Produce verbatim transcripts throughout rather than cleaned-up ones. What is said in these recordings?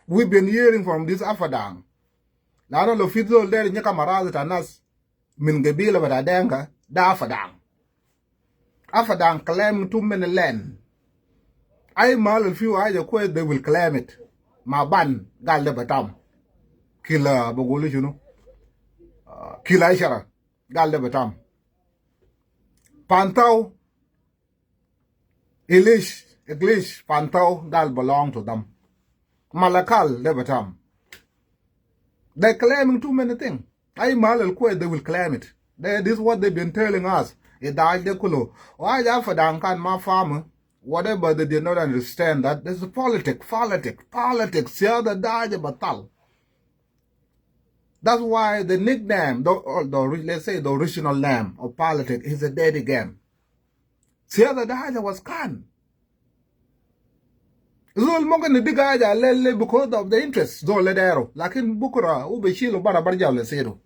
We've been hearing from this Afadaŋ. Lano lo fi zol der nyika marazi ta nas min gabila bita Denka, da Afadaŋ. Afadaŋ claim too many land. Ay mahal al fiu haja kwes, they will claim it. Ma Ban gal de batam. Kila bagulu shunu? Ah, kila ashara. Gal de batam. Pantau, Ilish, English, Pantau, gal belong to them. Malakal, de batam. They claiming too many things. Ay mahal al kwes, they will claim it. They, this is what they've been telling us. Idaj de kulu. Wa haja Afadaŋ kan ma famu. Whatever they did not understand that this is politic, politic, politics. Siasa de haja batal. That's why the nickname, the, or the, let's say the original name of politic is a dirty game. Siasa de haja was kan. Zol mumkin yaddi haja lele because of the interest. Zol le dairu. Lakin bukra hu bi shilu barra, barja le sidu.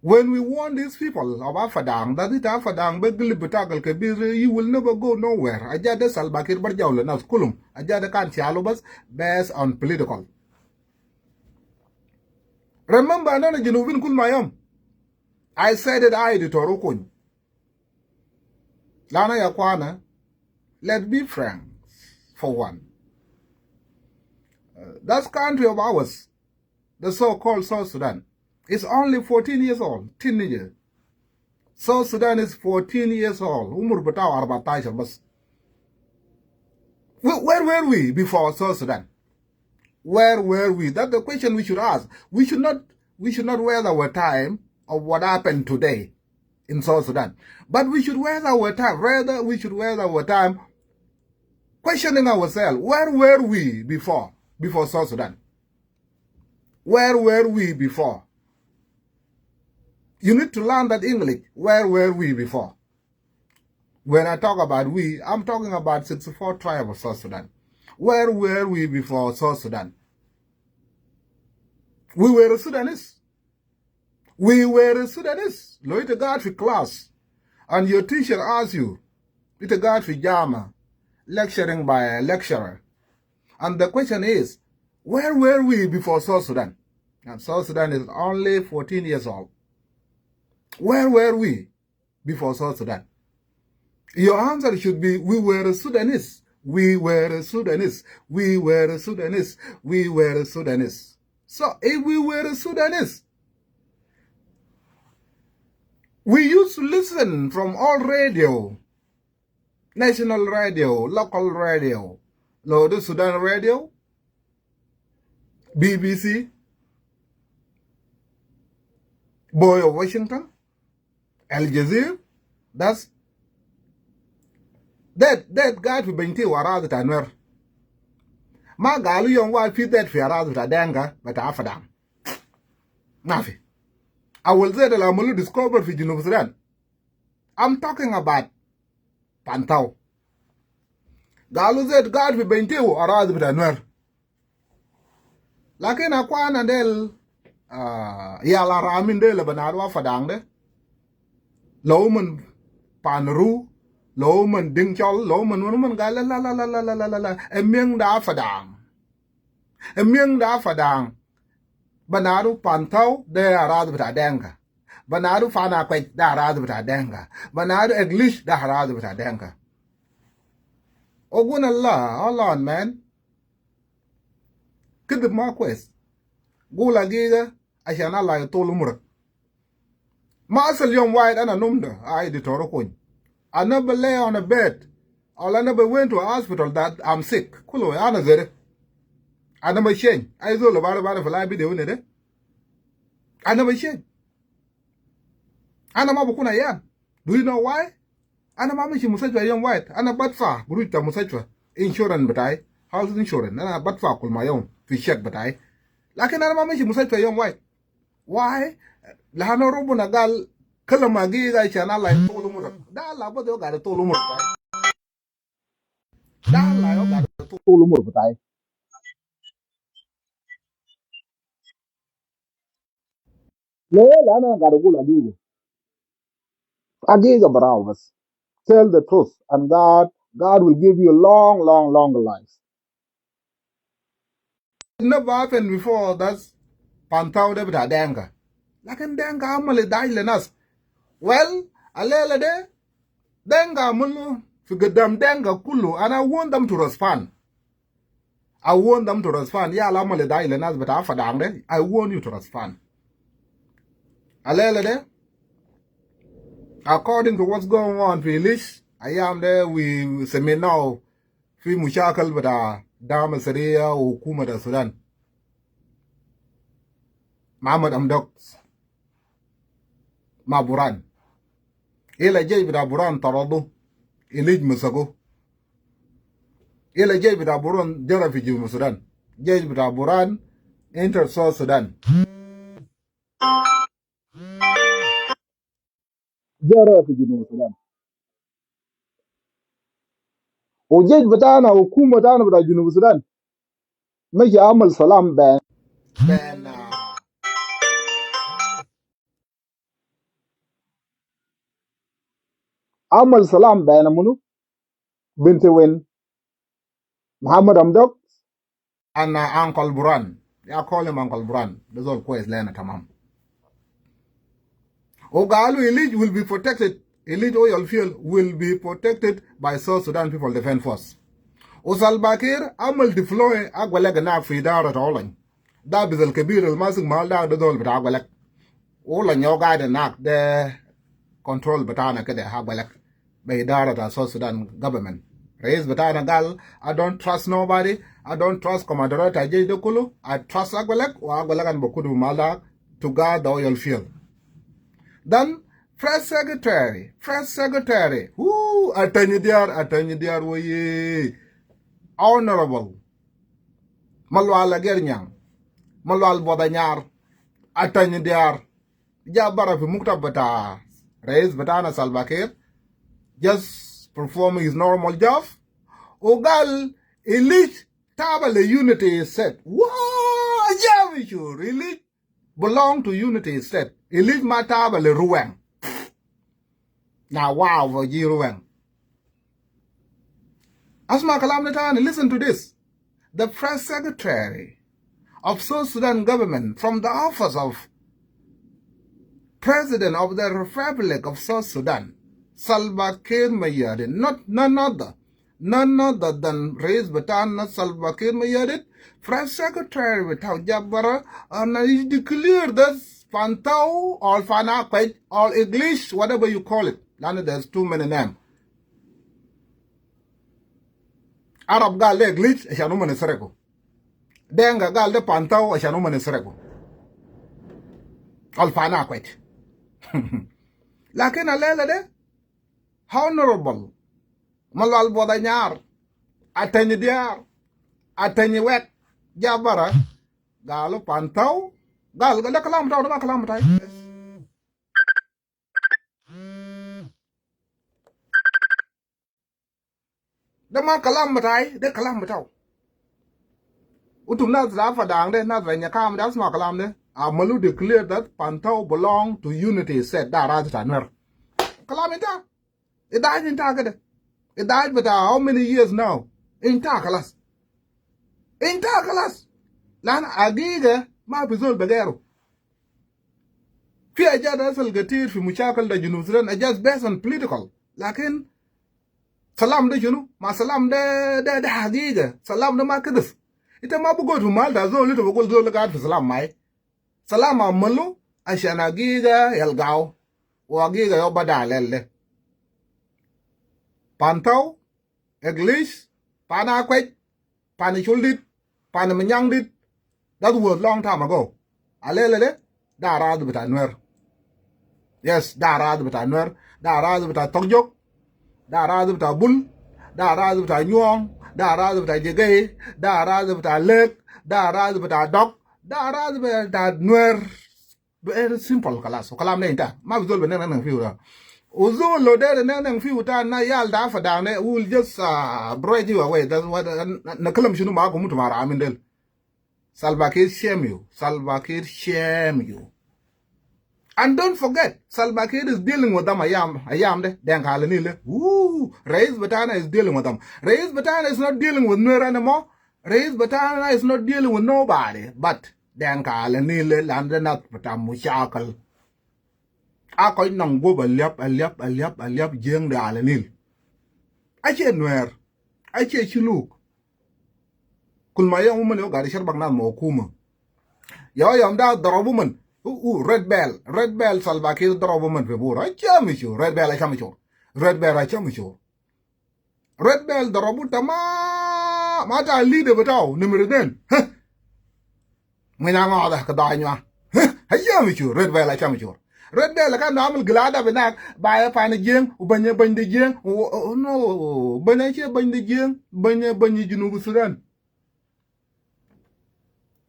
When we warn these people of Afadaŋ, that it Afadaŋ be gilib bitak al kebir, you will never go nowhere. Haja de Salva Kiir barja le nas kulum. Haja de kan shalu bas based on political. Remember, nana Junubin kulu ma yom. I said it, I did to rukun. Lano ya kwana, let's be frank for one. Uh, that country of ours, the so-called South Sudan, is only fourteen years old, teenager. South Sudan is fourteen years old. Umur bitau arbatashar bas. Where, where were we before South Sudan? Where were we? That's the question we should ask. We should not, we should not waste our time of what happened today in South Sudan. But we should waste our time, rather we should waste our time questioning ourselves. Where were we before, before South Sudan? Where were we before? You need to learn that English. Where were we before? When I talk about we, I'm talking about sixty-four tribe of South Sudan. Where were we before South Sudan? We were Sudanese. We were Sudanese. Lo ita gaid fi class and your teacher asks you, ita gaid fi jama, lecturing by a lecturer. And the question is, where were we before South Sudan? And South Sudan is only fourteen years old. Where were we before South Sudan? Your answer should be, we were Sudanese. We were Sudanese. We were Sudanese. We were Sudanese. So if we were Sudanese, we used to listen from all radio, national radio, local radio, lo de Sudan Radio, B B C, Voice of Washington, Al Jazeera, that's, that, that gaid fi Bentiu aradi ta Nuer. Ma galu yom wahid fi that fi aradi ta Denka, bita Afadaŋ. Ma fi. Awal zol de amulu discover fi Junub Sudan. I'm talking about Pantau. Galu zol gaid fi Bentiu aradi bita Nuer. Lakin akwana del, ah, yala ramin del bana adu Afadaŋ de. Lo uman Panru, lo uman Diŋchol, lo uman, uman gal la, la, la. Emiŋ da Afadaŋ. Emiŋ da Afadaŋ. Bana adu Pantau de aradi bita Denka. Bana adu Fana Kwech da aradi bita Denka. Bana adu English da aradi bita Denka. Ogun Allah, hold on, man. Kidib ma kwes. Gul agiga, ashan Allah yatul umrak. Ma asal yom wahid ana num de, ai di toro kuny. I never lay on a bed. Or I never went to a hospital that I'm sick. Kulu ana zede. Ana ma change. Ai zol bari bari fala bide wene de. Ana ma change. Ana ma bukun ayan. Do you know why? Ana ma mishi mustashfa yom wahid. Ana badfa gurush ta mustashfa. Insurance bitai. Health insurance. Ana badfa kul ma yom fi check bitai. Lakin ana ma mishi mustashfa yom wahid. Why? Lano Rabbuna gal kalam agiga ashan Allah yatul umrak. Da Allah bas ya gaid yatul umrak bitai. Da Allah ya gaid yatul umrak bitai. Lele ana gaid agul agiga. Agiga baraw bas. Tell the truth and God, God will give you a long, long, long life. Never happened before that. Pantau de bita Denka. Lakin Denka amal idaij le nas. Well, alele de Denka amulu fi gidam Denka kulu, and I want them to respond. I want them to respond. Ya la amal idaij le nas bita Fadang de. I want you to respond. Alele de, according to what's going on fi Ilish, ayam de we semi now fi mushakil bita dama siriya wa hukuma ta Sudan. Muhammad Hamdok ma Buran. Ila jesh bita Buran taradu. Ilish masaku. Ila jesh bita Buran jara fi Junub Sudan. Jesh bita Buran enter South Sudan. Jara fi Junub Sudan. Wa jesh bitana, hukuma tana bita Junub Sudan. Mashi amal salam ben. Ben, ah, amal salam ben munu? Binti wen? Muhammad Hamdok and, uh, Uncle Buran. I call him Uncle Buran. That's all kwes lena tamam. Wa galu Ilish will be protected. Ilish oil field will be protected by South Sudan People Defense Force. Wa Salva Kiir amal deploy agwelek inak fi idara ta Olony. Da bizal kebir al masik mahal da, da zol bita agwelek. Wa Olony ya gaid inak de control bitana kede agwelek. Be idara ta South Sudan government. Rais bitana gal, I don't trust nobody. I don't trust commander ta jesh de kulu. I trust agwelek, wa agwelek an bakudu mahal da to guard the oil field. Then press secretary, press secretary. Who? Attorney Diar, Attorney Diar waye. Honorable Malual Agernyang, Malual Buoda Nyar, Attorney Diar, ja bara fi muktab bita rais bitana Salva Kiir, just performing his normal job. Wa gal Ilish taba le Unity State. Wow, ja fi shur Ilish belong to Unity State. Ilish ma taba le Ruweng. Na wow, wa ji Ruweng. Asma kalam de tani, listen to this. The press secretary of South Sudan government from the office of President of the Republic of South Sudan, Salva Kiir Mayardit, not none other, none other than Rais bitana Salva Kiir Mayardit, press secretary bitau ja bara, and he declared that Pantau or Fanakwet or English, whatever you call it. Lana there's too many names. Arab gal de English, ashan uman isreku. Denka gal de Pantau, ashan uman isreku. Or Fanakwet. Lakin alele de, Honorable Malual Buoda Nyar, Attorney Diar, Attorney Wek, ja bara, galu Pantau, gal, gal de kalam bitau, de ma kalam bitai. De ma kalam bitai, de kalam bitau. Utum nas ta Fadang de, nas ta Nyakam de, asma kalam de. Amalu declare that Pantau belong to Unity State, da araz ta Nuer. Kalam inta. Idaij inta kede. Idaij bita how many years now? Inta kalas. Inta kalas. Lana agiga ma fi zol be geru. Fi ajat asal ketir fi mushakil ta Junub Sudan, ajat based on political. Lakin salam de shunu? Ma salam de, de, de hagiga. Salam de ma kidif. Ita ma bi go to mahal ta zol, ita bi gul zol gaid fi salam mai. Salam amalu ashan agiga yalgau. Wa agiga yo bada alel de. Pantau, English, Panakwet, Panashuldit, Panamanyangdit. That was long time ago. Alele de, da araz bita Nuer. Yes, da araz bita Nuer, da araz bita Tokjok, da araz bita Bul, da araz bita Nyuong, da araz bita Jegei, da araz bita Lek, da araz bita Dok, da araz bita Nuer. Very simple, kalas. Wa kalam de inta. Ma fi zol be neng neng fiu da. Wa zol lo de neng neng fiu ta na yal ta Fadang de, we will just, uh, brush you away. That's what, uh, na, na kalam shunu ma kum utum ma ramin del. Salva Kiir shame you. Salva Kiir shame you. And don't forget, Salva Kiir is dealing with them ayam, ayam de, Denka Al Nil de. Woo! Rais bitana is dealing with them. Rais bitana is not dealing with Nuer anymore. Rais bɛ ta̱a̱ na is not dealing with nobody, but Dɛŋ ka alɛ ni lɛ lan de nath bɛ ta̱a̱ mucakal. A kɔc nɔŋ guɔp a liap, a liap, a liap, a liap Jiɛŋ de alɛ nil. A ciɛ Nuɛɛr, a ciɛ Culuk. Kul ma yɔm umän yɔ gat i̱ cär bak nath mɔ kuma. Yɔ yɔm da dhɔrɔp umän. U, u, Red Belt, Red Belt Salva Kiir dhɔrɔp umän fi Bor. A cam i̱ cor, Red Belt a cam i̱ cor. Red Belt a cam i̱ cor. Red Belt dhɔrɔp u tamam. Ma ta leader bɛ tau, nimri den. Hä? Ŋuny a ŋɔɔdɛ kɛ dhɔaany wa. Hä? A cam i̱ cor, Red Belt a cam i̱ cor. Red Belt kan amul gilada bi nak, ba yɛ pan Jiɛŋ, u bäny ɛ bäny di Jiɛŋ. U, u, no, bäny a ciɛ bäny di Jiɛŋ, bäny ɛ bäny Junub Sudan.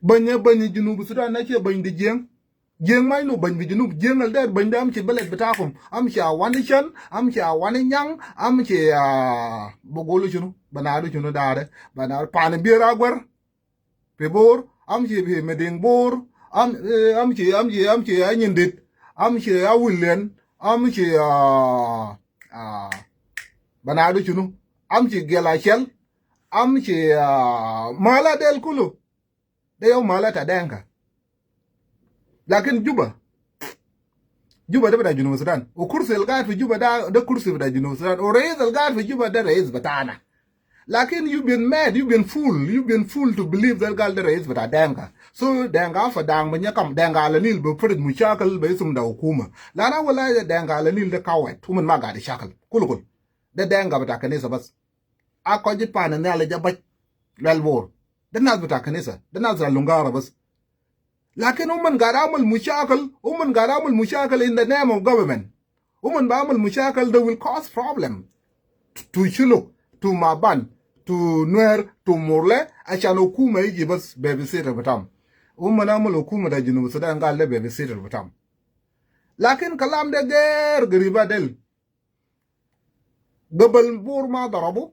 Bäny ɛ bäny Junub Sudan a ciɛ bäny di Jiɛŋ. Jiɛŋ mac nu bäny bi Junub, Jiɛŋ al der bäny de am ci belet bitakum, am ci a wani cän, am ci a wani nyaŋ, am ci a bogolu cunu, bana du cunu dare, bana pan bier a guer. Pi Bor, am ci pi Meding Bor, am, eh, am ci, am ci, am ci a Nyindit, am ci a Wilian, am ci a, a, bana du cunu, am ci Giel a Ciel, am ci a, mala del kulu. De yau mala ta Dɛŋka. Lakin Juba, Juba de bita Junub Sudan. U kursi al gaid fi Juba da, de kursi bita Junub Sudan. U rais al gaid fi Juba de rais bitana. Lakin you been mad, you been fool, you been fool to believe that gal de rais bita Dɛŋka. So Dɛŋka fa daŋ bɛ nyakam, Dɛŋka ala nil bɛ furij mushakil bɛ isum da hukuma. Lana wala Dɛŋka ala nil de kawet, umän ma gadi shakil. Kulu kulu. De Dɛŋka bita kanisa bas. A kɔc ji̱ pan ni ala jɛ bac. Lɛl Bor. De nas bita kanisa. De nas bita lungara bas. Lakin umän gat amul mushakil, umän gat amul mushakil in the name of government. Umän ba amul mushakil, they will cause problem to Shuluk, to Maban, to Nuer, to Murle, ashan hukuma iji bas babysitter bitam. Umän amul hukuma ta Junub Sudan gal de babysitter bitam. Lakin kalam de ger gariba del. Gabal Bor ma darabu.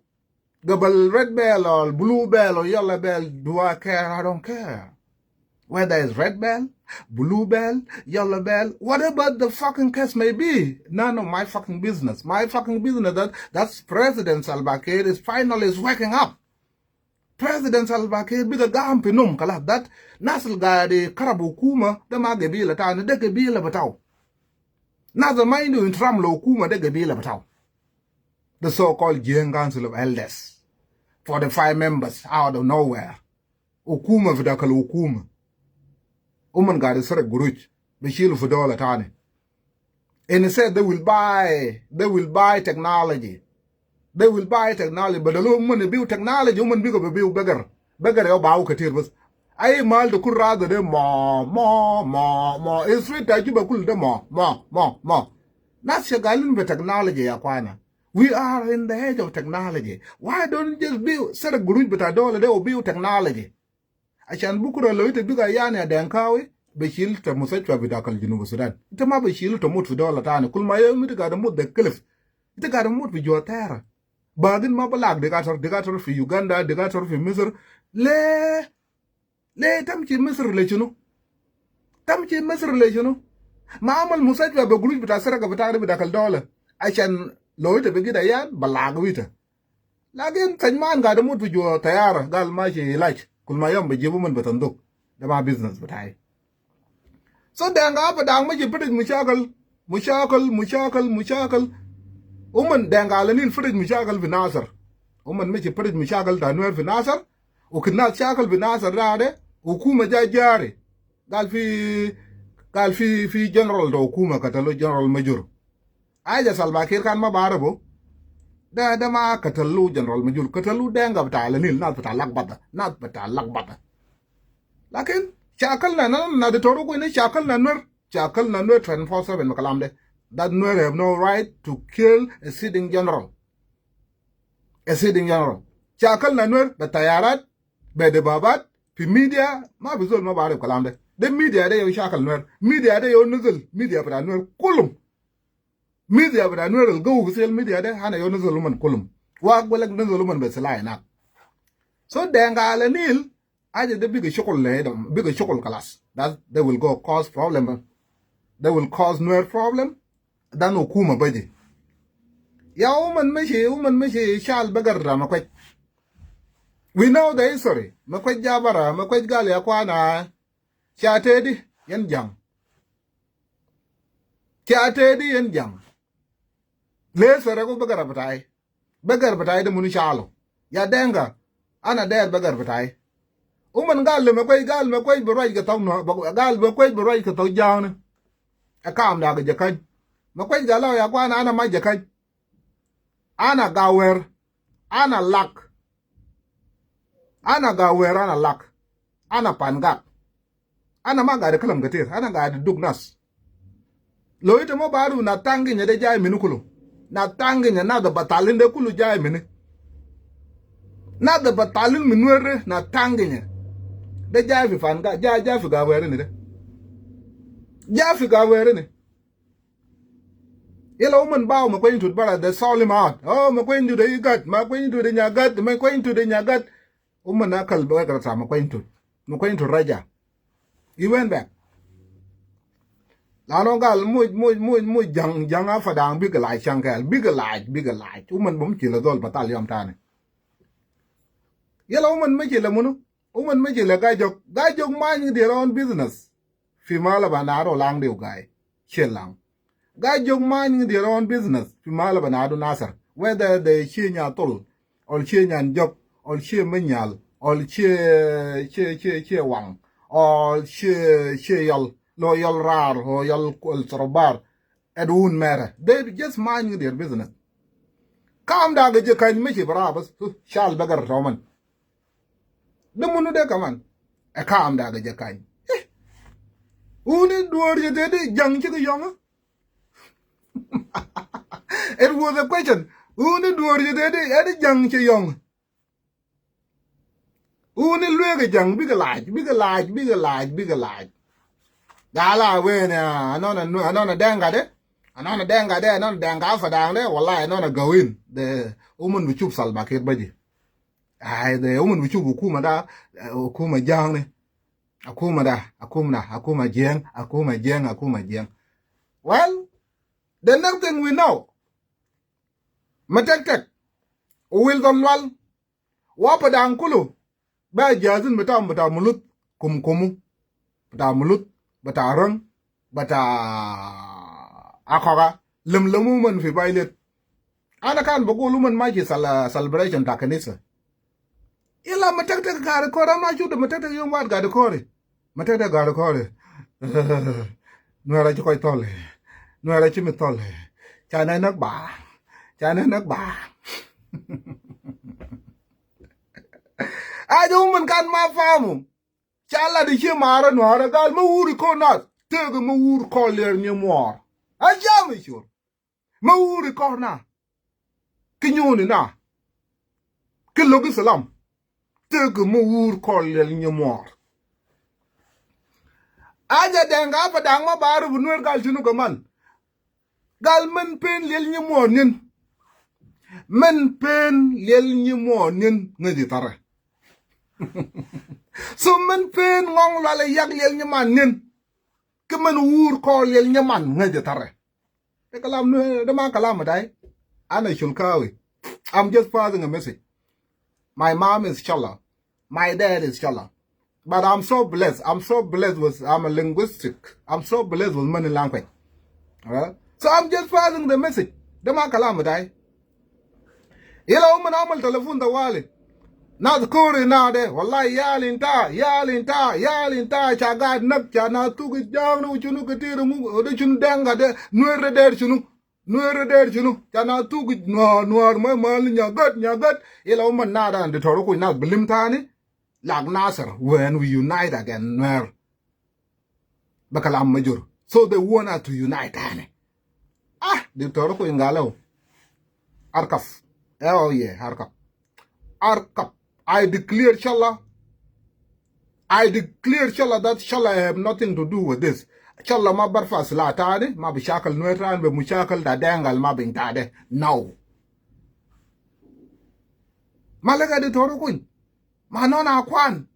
Gabal Red Belt or Blue Belt or Yellow Belt, do I care? I don't care. Whether it's Red Belt, Blue Belt, Yellow Belt, whatever the fucking case may be, none of my fucking business. My fucking business that, that's President Salva Kiir is finally is waking up. President Salva Kiir bigger gam fi num kalas, that nas al gaid karab hukuma de ma gabila tani, de gabila bitau. Nas al ma indu intram le hukuma de gabila bitau. The so-called Jieng Council of Elders, forty-five members out of nowhere. Hukuma fi dakal hukuma. Umän gaid sere guruj. Bishilu fi dola tani. Instead, they will buy, they will buy technology. They will buy technology. Badal umän biu technology, umän bigo biu beger. Beger yau bau katir bas. Ay mal de kul rada de mo, mo, mo, mo. Street ta Juba kul de mo, mo, mo, mo. Nas shagalin bi technology ya kwana. We are in the age of technology. Why don't you just build, sere guruj bita dola de u build technology? Ashan bukura lo ita biga yani a Denkawi, bishil ta mustashfa bita kal Junub Sudan. Ita ma bishil ta mut fi dola tani. Kul ma yom ita gada mut de kilif. Ita gada mut fi jua tera. Bagin ma balak dikator, dikator fi Uganda, dikator fi Misir. Le, le tamshi Misir le shunu? Tamshi Misir le shunu? Ma amal mustashfa be guruj bita sereka bita de bita kal dola. Ashan lo ita bigida yan, balak wita. Lakin Sajman gade mut fi jua tayara, gal mashi ilaj. Kul ma yom bejibu umän be tanduk. De ma business bitai. So Denka Upper Dang mashi furij mushakil, mushakil, mushakil, mushakil. Umän Denka ala nil furij mushakil fi Nasir. Umän mashi furij mushakil ta Nuer fi Nasir. U kid nas shakil fi Nasir da de. Hukuma ja jari. Gal fi, gal fi, fi general ta hukuma katalu, General Major. Aja Salva Kiir kan ma barabu. Da, da ma katalu General Major. Katalu Denka bita ala nil, nas bita lagbata. Nas bita lagbata. Lakin, shakilna na, na de toru kwene shakilna Nuer. Shakilna Nuer twenty-four seven ma kalam de. That Nuer have no right to kill a sitting general. A sitting general. Shakilna Nuer be tayarat, be debabat, fi media, ma fi zol ma barif kalam de. De media de yau shakil Nuer. Media de yau nizil, media bita Nuer kulum. Media bita Nuer al gawu fi social media de, hana yau nizil umän kulum. Wa agwelek nizil umän be silah inak. So Denka ala nil, aja de biga shukul le, biga shukul kalas. That they will go cause problem. They will cause Nuer problem. Dan hukuma baji. Ya umän mashi, umän mashi shal beger da ma kwek. We know the history. Mɛ kuec jabara, mɛ kuec gal ya kuana. Ca tedi yɛn jaŋ. Ca tedi yɛn jaŋ. Lesa rɛ ku bɛ gɛr bɛ tai. Bɛ gɛr bɛ tai de munu calo. Ya denga. Ana dɛr bɛ gɛr bɛ tai. Uman gal mɛ kuec, gal mɛ kuec bɛ ruac kɛ thɔk nɔ, gal mɛ kuec bɛ ruac kɛ thɔk jaŋni. Ɛ kam dak jɛ kany. Mɛ kuec gal ya kuana ana ma jɛ kany. Ana gawer. Ana lak. Ana gawer, ana lak. Ana pan gak. Ana ma gadi kalam katir, ana gadi duk nas. Lo ita ma baru na tangi nya de jai mini kulu. Na tangi nya na da batalin de kulu jai mini. Na da batalin min were na tangi nya. De jai fi fan ga, jai, jai fi gawere ni de. Jai fi gawere ni. Ila uman baw ma kwen tut bara de solim out. Oh, ma kwen tut de igat, ma kwen tut de nyagat, ma kwen tut de nyagat. Uman akal bɛ wek rata ma kuany tut. Ma kuany tut raja. He went back. Lano gal muc, muc, muc, muc jaŋ, jaŋ a fadaŋ bik lac caŋ kɛl. Bik lac, bik lac. Uman bum ci la dhol batal yom tani. Yala uman ma ci la munu. Uman ma ci la gajok. Gajok mind their own business. Fi mala ba naro lang diu gai. Ciɛ laŋ. Gaa jiök mind their own business. Fi mala ba nadu Nasir. Whether they ciɛ nya thol, or ciɛ nya jɔk, or ciɛ mi nyal, or ciɛ, ciɛ, ciɛ, ciɛ waŋ, or ciɛ, ciɛ yɔl, lo yɔl rar, or yɔl kuɔl sorobar. It won't matter. They just mind their business. Kam da ga je kany mi ci bara bas, cal bagar toman. De munu de kaman. Ɛ kaam da ga jɛ kany. Eh. Wuni duɔr jɛ dedi jaŋ ci kɛ yɔŋ. It was a question. Wuni duɔr jɛ dedi ɛdi jaŋ ci yɔŋ. Wuni luek jaŋ bikɛ lac, bikɛ lac, bikɛ lac, bikɛ lac. Gala wen anɔn anɔn dɛŋ gat de. Anɔn dɛŋ gat de, anɔn dɛŋ gat fa daŋ de. Wallahi anɔn gawin de. Umun bi cup Salva Kiir baji. Ai, de umun bi cup hukuma da, eh, hukuma jaŋni. Akuma da, akuma da, akuma jiɛŋ, akuma jiɛŋ, akuma jiɛŋ. Well, the next thing we know, ma tɛk tɛk, wil dhɔn lual, wa pa daŋ kulu, bɛ jazin bita, bita muluth, kum kumu, bita muluth, bita röŋ, bita akɔka, lem lemu man fi bailet. Ana kan bagul uman maji sal-, celebration ta kanisa. Ila ma tɛk tɛk gari kɔri, ama cuda ma tɛk tɛk yom wat gari kɔri. Ma tɛk tɛk gari kɔri. Nuɛra ci kɔc thɔli. Nuɛra ci mi thɔli. Ca nɛ näk ba. Ca nɛ näk ba. Aja uman kan ma famu. Ca lat i̱ cie maarä nuaarä gal mä wuri kɔn nath. Tëëkɛ mä wur kɔn liɛr ni muɔɔr. A jam i̱ cur. Mä wuri kɔn na. Ki nyuuni na. Ki lo̱ki salam. Tëëkɛ mä wur kɔn liɛr ni muɔɔr. A jɛ dɛŋ ka pa da̱ŋ mä ba rop nuer gal cunu kɛ man. Gal mɛn pen liɛl nyi muɔɔr ni̱n. Mɛn pen liɛl nyi muɔɔr ni̱n ŋäc i̱ tharɛ. So mɛn pen ŋɔŋ lualɛ yak liɛl nyi man ni̱n. Kä mɛn wur kɔɔr liɛl nyi man ŋäc i̱ tharɛ. De kalam nu, de ma kalam i̱ tay. Ana Shulkawi. I'm just passing a message. My mom is Shola. My dad is Shola. But I'm so blessed. I'm so blessed with, I'm a linguistic. I'm so blessed with many language. Alright? So I'm just passing the message. De ma kalam i̱ tay. Ila uman amal telefon tawali. Nas kori na de. Wallahi yal inta, yal inta, yal inta. Ca gat nak, ca na tuki jang nu cunu kitir mu, de cunu danga de. Nuer de der cunu. Nuer der cunu. Ca na tuki nuar, nuar ma mal nyagat, nyagat. Ila uman na dan de toro ku nas bilim tani. Like Nasir, when we unite again, Nuer. Bɛ kalam ma jur. So they want us to unite tani. Ah, Doctor Kuy Ngalo. Arkab. Oh yeah, Arkab. Arkab. I declare Shola. I declare Shola that Shola have nothing to do with this. Shola ma barfa sila tani, ma bi shakal Nuer tani, bi mushakal da Denga al ma bi inta de. No. Ma lega Doctor Kuy. Ma nɔn akwan.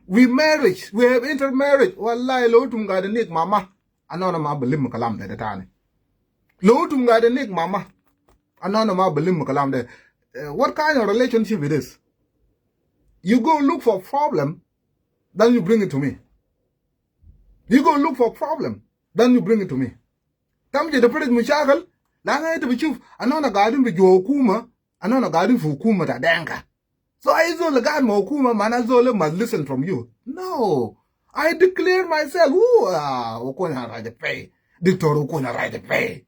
We marriage, we have intermarriage. Wallahi, lo tum gade nik mama. Anɔn ma bilim kalam de tani. Lo tum gade nik mama. Anɔn ma bilim kalam de. Eh, what kind of relationship it is? You go look for problem, then you bring it to me. You go look for problem, then you bring it to me. Tam jɛ dee prit mushakil, la ŋa ita bi shuf, anɔna gaadin bi juwa hukuma, anɔna gaadin fi hukuma ta Denka. So ay zol gaad ma hukuma, mana zol must listen from you. No. I declare myself. Who, ah, Ukuna right pay. Diktor Ukuna right pay.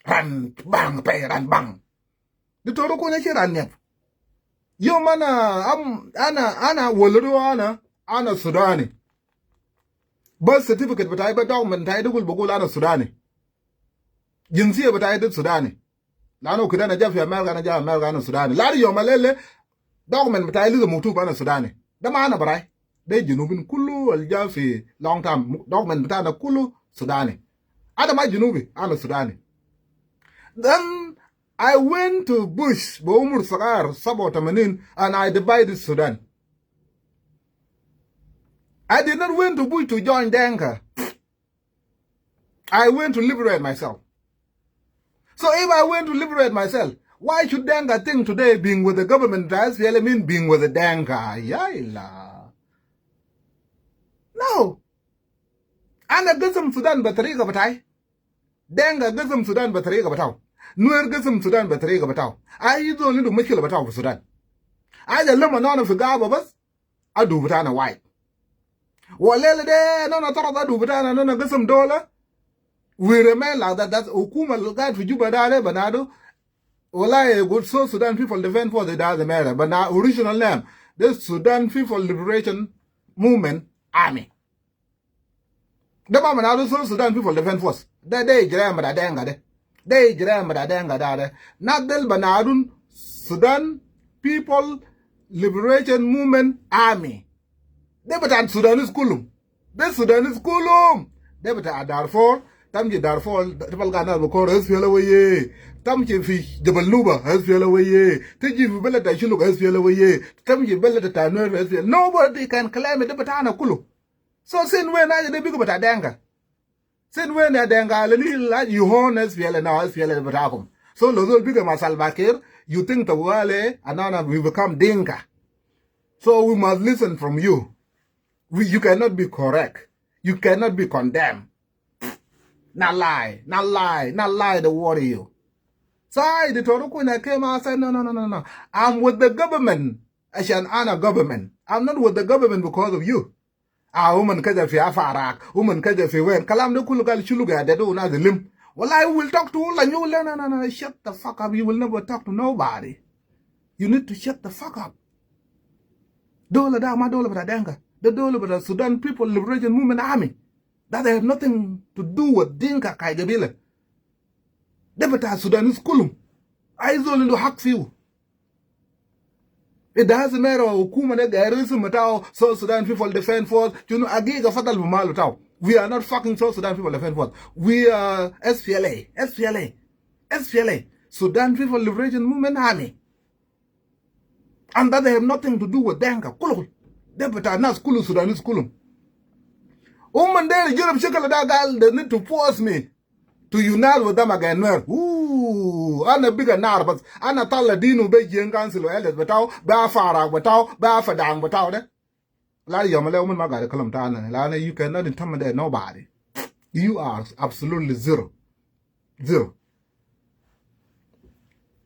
Ran bang pay, ran bang. Diktor Ukuna ci ran nyap. Yom ana, am, ana, ana, wala do ana, ana Sudani. Birth certificate bitai, ba document bitai, dukul bugul ana Sudani. Jinsiya bitai, duk Sudani. Lanu kida ana ja fi America, ana ja America, ana Sudani. Lari yom alele, document bitai lisa maktub ana Sudani. Da ma ana barai. De Junubin kulu al ja fi long time. Document bitana kulu Sudani. Ana ma Junubi, ana Sudani. Then I went to Bush, bi umur sagar, saba wa tamanin, and I divided Sudan. I did not went to Bush to join Denka. I went to liberate myself. So if I went to liberate myself, why should Denka think today being with the government does really mean being with the Denka? Yaila. No. Ana gasim Sudan bi tariga bitai. Denka gasim Sudan bi tariga bitau. Nuer gasim Sudan bi tariga bitau. Ay zol indu mushkila bitau fi Sudan. Aja lama nana fi gaba bas. Adu bitana wide. Walele de nana tarad adu bitana nana gasim dola. We remain like that. That's hukuma al gaid fi Juba da de banadu. Wallahi, good South Sudan People Defense Force, it doesn't matter. But now, original name, the Sudan People Liberation Movement Army. De ma banadu South Sudan People Defense Force. De, de ijram bita Denka de. De ijram bita Denka da de. Nas del banadun Sudan People Liberation Movement Army. De bita Sudanese kulum. De Sudanese kulum. De bita Darfur. Tamshi Darfur, de balga nas bikulu S P L A weye. Tamshi fi Jabal Nuba, S P L A weye. Tiji fi beled ta Shuluk, S P L A weye. Tamshi beled ta Nuer, S P L A. Nobody can claim it, de bitana kulu. So since when aja de biga bita Denka? Since when ya Denka, lani la you own S P L A now, S P L A bitakum. So lo zol biga ma Salva Kiir, you think tawali, and now we become Dinka. So we must listen from you. We, you cannot be correct. You cannot be condemned. Not lie, not lie, not lie the warrior. So I, the Toru Kuna came out and said, no, no, no, no, no. I'm with the government. Ashan ana government. I'm not with the government because of you. Ah, woman kaja fi Afarak, woman kaja fi wen. Kalam de kulu gal shulu ga de do na zilim. Wallahi, we will talk to you, and you will, no, no, no, no, shut the fuck up. You will never talk to nobody. You need to shut the fuck up. Dola da ma dola bita Denka. De dola bita Sudan People Liberation Movement Army. That have nothing to do with Dinka kai gabila. De bita Sudanese kulum. Ay zol indu hak fiu. It doesn't matter hukuma de gair isim bitao South Sudan People Defense Force. Shunu agiga fadal bi mal bitao. We are not fucking South Sudan People Defense Force. We are S P L A, S P L A, S P L A, Sudan People Liberation Movement Army. And that they have nothing to do with Denka. Kulu, kulu. De bita nas kulu Sudanese kulum. Woman de jirab shakal da gal, they need to force me to unite with them again. Nuer. Ooh, ana biga nar bas. Ana tala dinu be Jieng Council wa elders bitao, be Afarak bitao, be Afadang bitao de. La yom le woman ma gari kalam tana. La ana, you cannot intimidate nobody. You are absolutely zero. Zero.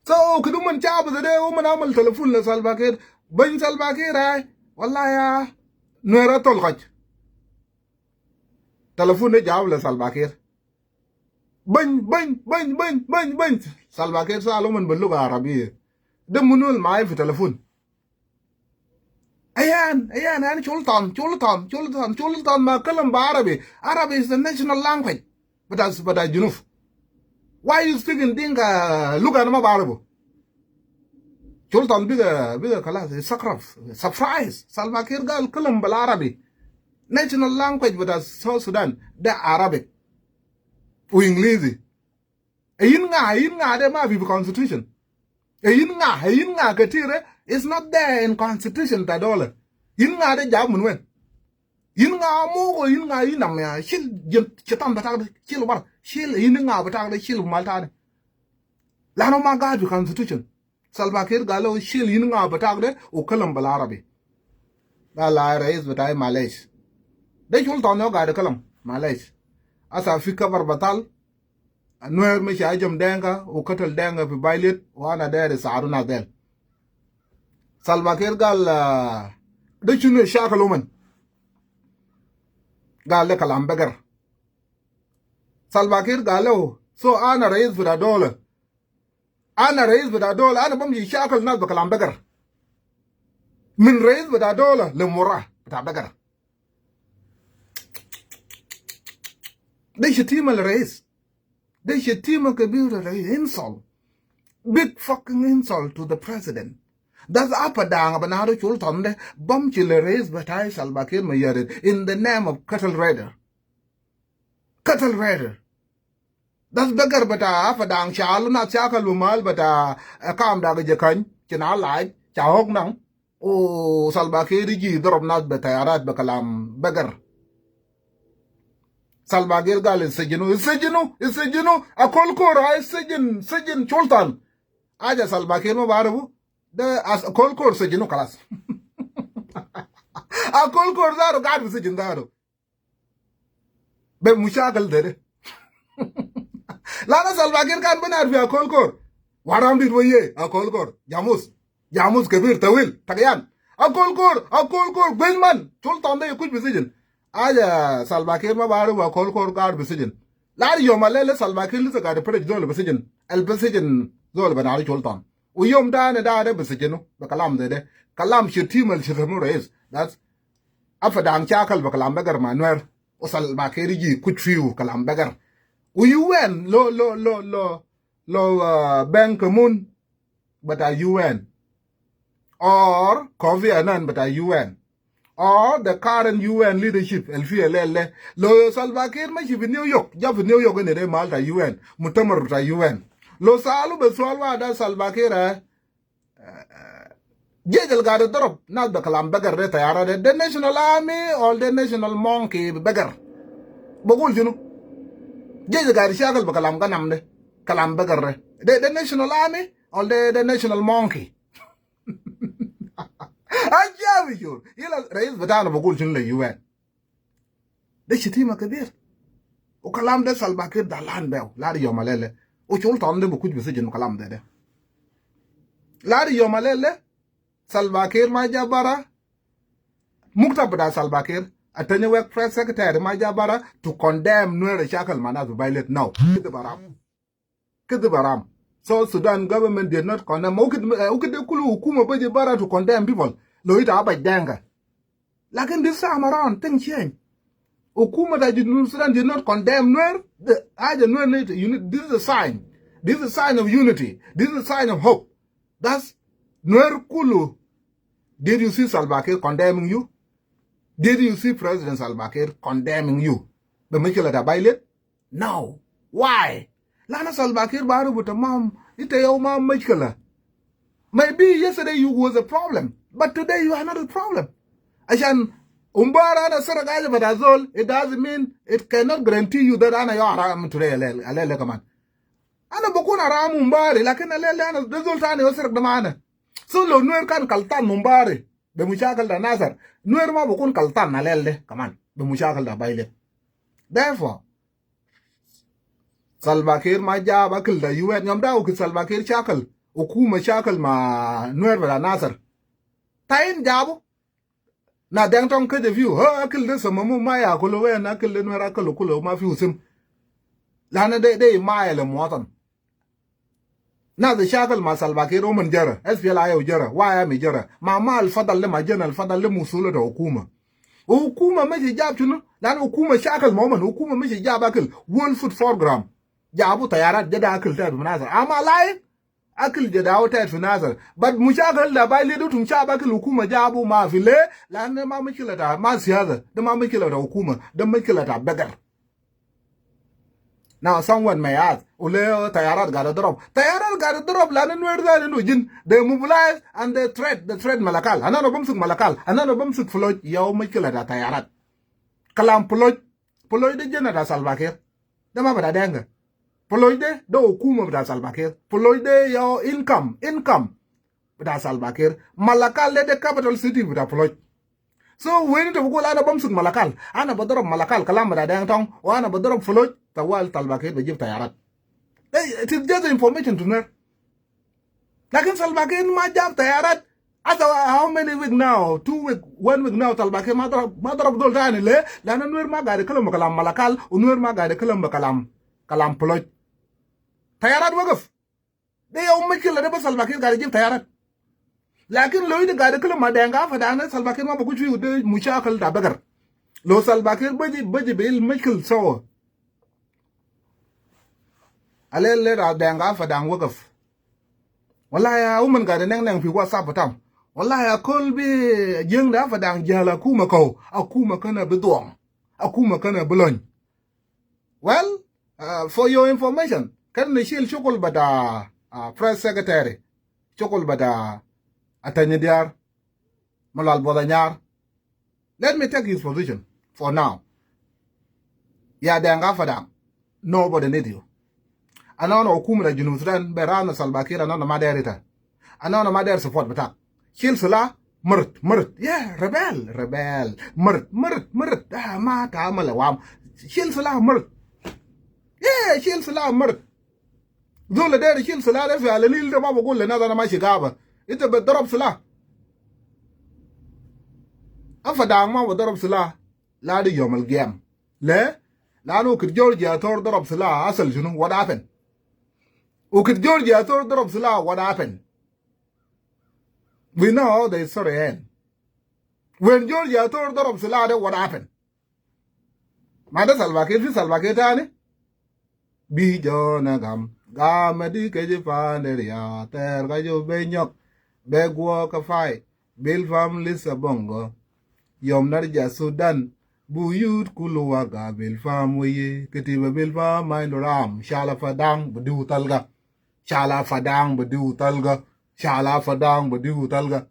So, kede woman chabu de, woman amal telephone le Salva Kiir. Bany Salva Kiir ay. Wallahi ya. Nuera tol kaj. Telephone de jawab le Salva Kiir. Bany, bany, bany, bany, bany, bany. Salva Kiir sal woman bi luga Arabiya. De munu al maay fi telephone. Ayan, ayan, ayan, Sultan, Sultan, Sultan, Sultan ma kalam bi Arabi. Arabi is the national language. Bita, bita Junub. Why you speaking Dinka? Look, ana ma bi Arabi. Sultan biga, biga kalas, surprise. Salva Kiir gal kalam bil Arabi. National language bita South Sudan de Arabic u English. Ayin nga, ayin nga de ma fi constitution. Ayin nga, ayin nga katire is not there in constitution ta dola. Yin nga de jab min wen? Yin nga mogo, yin nga yin nam ya, shil jin, shetan bitak de, shil bar, shil yin nga bitak de, shil mal tani. Lanu ma gaid fi constitution. Salva Kiir gal له شيل, yin ŋa بتاعك ده, وكلم بالعربي. قال له رئيس بتاعي معلش. ده شغل تاني قاعد يتكلم معلش. هسه في خبر بطال, Nuer مشي هجم دينكا وقتل دينكا في بايليت, وأنا داير يساعدوا ناس ديل. Salva Kiir قال, آه, ده شنو شاكل أمن؟ قال ده كلام بقر. Salva Kiir قال له, so أنا رئيس بتاع دولة. أنا رئيس بتاع دولة, أنا بمشي شاكل ناس بكلام بقر. من رئيس بتاع دولة لمرة بتاع بقر. ده شتيمة للرئيس. ده شتيمة كبيرة للرئيس. Insult. Big fucking insult to the president. That's Upper Dang بنادو شول تاني ده. بمشي لرئيس بتاعي Salva Kiir Mayardit in the name of cattle raider. Cattle raider. That's بقر بتاع Upper Dang شالو ناس شاكل ومال بتاع, آه, كام داك جكان. شنا لاج. شاهوك نان. وسلفا كير يجي يضرب ناس بطيارات بكلام بقر. سلفا كير قال يسجنوا, يسجنوا, يسجنوا. أكول كور, هاي سجن, سجن سلطان. حاجة سلفا كير ما بعرفه. ده أس-, أكول كور سجنوا خلاص. أكول كور ذاته قاعد في سجن ذاته. بمشاكل ده ده. لأن سلفا كير كان بنعرف يا أكول كور. وحرام دي ويه أكول كور. جاموس. جاموس كبير طويل. تقيان. أكول كور. أكول كور. بيجمان. سلطان ده يكوش في سجن. حاجة سلفا كير ما بعرف أكول كور قاعد في سجن. لا يوم الليلة سلفا كير لسه قاعد يفرج زول في سجن. البس سجن زول بنعرف سلطان. ويوم تاني ده, ده بسجنوا بكلام زي ده. كلام شتيمة لشتموا رئيس. That's Upper Dang شاكل بكلام بقر مع نوير. وسلفا كير يجي يكوش فيه كلام بقر. ويو إن لو, لو, لو, لو, لو, آه, بان كيمون بتاع يو إن. Or كوفي عنان بتاع يو إن. Or the current يو إن leadership الفي الليلة ده. لو سلفا كير مشي في نيويورك, جا في نيويورك هنا ده محل بتاع يو إن, مؤتمر بتاع يو إن. لو سألوا بسؤال واحد ده سلفا كير, آه, آه, جيش القاعد يضرب ناس بكلام بقر ده, طيارة ده, ده national army or ده national monkey بقر؟ بقول شنو؟ جيش القاعد يشاكل بكلام غنم ده, كلام بقر ده, ده, ده national army or ده, ده national monkey؟ أجاب يشور. يلا رئيس بتاعنا بقول شنو ليو إن؟ ده شتيمة كبير. وكلام ده سلفا كير ده لان بيو. لا دي يوم الليلة. وشول تاني ده بكوش بسجن كلام ده ده. لا دي يوم الليلة. سلفا كير ما جا برا. مكتب بتاع سلفا كير, Antonio Wek press secretary ما جا برا to condemn نوير شاكل مع ناس ببايلت. No. كذب حرام. كذب حرام. South Sudan government did not condemn. وكده, وكده كل حكومة بيجي برا to condemn people. لو إنت أبا دينكا. لكن this time around thing change. حكومة بتاع جنوب السودان did not condemn نوير. The, حاجة نوير need, you need, this is a sign. This is a sign of unity. This is a sign of hope. That's نوير كله. Did you see سلفا كير condemning you? Did you see President سلفا كير condemning you? بمشكلة بتاع بايلت? No. Why? لأن سلفا كير بعرفه تمام. إنت يوم ما مشكلة. Maybe yesterday you was a problem, but today you are not a problem. عشان أمبارح أنا سرق حاجة بتاع زول, it doesn't mean, it cannot guarantee you that أنا يا حرام today الليلة, الليلة كمان. أنا بكون حرام أمبارح, لكن الليلة أنا ده زول تاني يسرق ده معانا. So لو نوير كان غلطان أمبارح بمشاكل بتاع ناصر, نوير ما بكون غلطان الليلة ده كمان بمشاكل بتاع بايلت. Therefore سلفا كير ما جاب أكل بتاع يو إن. يوم ده وقت سلفا كير شاكل, حكومة شاكل مع نوير بتاع ناصر, تاين جابوا. ناس دينغ تونغ كده فيه, ها, أكل ده سمموه ما يأكلوا وين, أكل ده نوير أكلوا كله ما فيه سم. لأن ده, ده حماية لمواطن. ناس شاكل مع سلفا كير ومن جرى, SPLA-IO جرى, YMA جرى. ما, ما الفضل ده, ما جن الفضل ده مسؤولية حكومة. وحكومة مشي جاب شنو؟ لأن حكومة شاكل مع ومن, حكومة مشي جاب أكل, World Food Program. جابوا طيارات جدة أكل تاني في ناصر. أما لايك أكل جداوة تايت في ناصر. But مشاكل ده باي ليدو تم شعب أكل حكومة جابوا ما في ليه؟ لأن ما مشكلة تا, ما سياسة. ده ما مشكلة تا حكومة. ده مشكلة تا بقر. Now someone may ask, وليه طيارات قاعدة تضرب؟ طيارات قاعدة تضرب لأن نوير ده إنه جن. They mobilize and they threat, they threat ملكال. أنا, أنا بمسك ملكال. أنا, أنا بمسك فلوج. ياو مشكلة تا طيارات. كلام فلوج. فلوج ده جنة تا سلفا كير. ده ما بتاع دينغا. فلوج ده, ده حكومة بتاع سلفا كير. فلوج ده ياو income, income. bita Salva Kiir. Malakal de, de capital city bita Poloc. So wen inta bi gul ana bamsik Malakal, ana badarab Malakal, kalam bita Deng Tong, wa ana badarab Poloc, tawali Salva Kiir bejib tayarat. Hey, it is just information to Nuer. Lakin Salva Kiir ma jab tayarat. Asa, how many week now? Two week, one week now, Salva Kiir ma darab, ma darab zol tani le, lana Nuer ma gaid kalam kalam Malakal, u Nuer ma gaid kalam kalam, kalam Poloc. Tayarat wagaf. De yau mushkila de bas Salva Kiir gaid jib tayarat. Lakin lo ita gaid kalam ma Deng Afadang, Salva Kiir ma bakuj fi de mushakil ta bagar. Lo Salva Kiir baji, baji bil mushkil sawa. Alel le ra Deng Afadang wagaf. Wallahi ya uman gaid neng neng fi WhatsApp tam. Wallahi ya kol bi jeng da Afadang jala akuma kau. Akuma kana bi duang. Akuma kana bi lony. Well, uh, for your information, kan ni shil shukul bita, uh, press secretary. Shukul bita Atany Diar. Malal Bodanyar. Let me take his position for now. Ya Deng Afadang, nobody need you. Ana, ana hukuma ta Junub Sudan, be rana Salva Kiir, ana, ana ma der ita. Ana, ana ma der support bitak. Shil sila, murt, murt. Yeah, rebel, rebel. Murt, murt, murt. Ah, ma ta amala wam. Shil sila, murt. Yeah, shil sila, murt. Zol der shil sila de fi Ala Nil de ma bagul le nas ana mashi gaba. Ita badarab sila. Afadang ma badarab sila. La de yom al qiyam. Le? Lanu kit Georgia Thor darab sila, asal shunu, what happened? U kit Georgia Thor darab sila, what happened? We know how the story end. When Georgia Thor darab sila de, what happened? Ma de Salva Kiir, fi Salva Kiir tani. Bi jona gam, gam di keji pander ya, ter ka jo be nyok, be guo ka fai, Bilpam lisa bongo. Yom narja Sudan, buyut kulu waga Bilpam weye, ketiba Bilpam ma indu ram, shala Fadang badiu talga. Shala Fadang badiu talga. Shala Fadang badiu talga.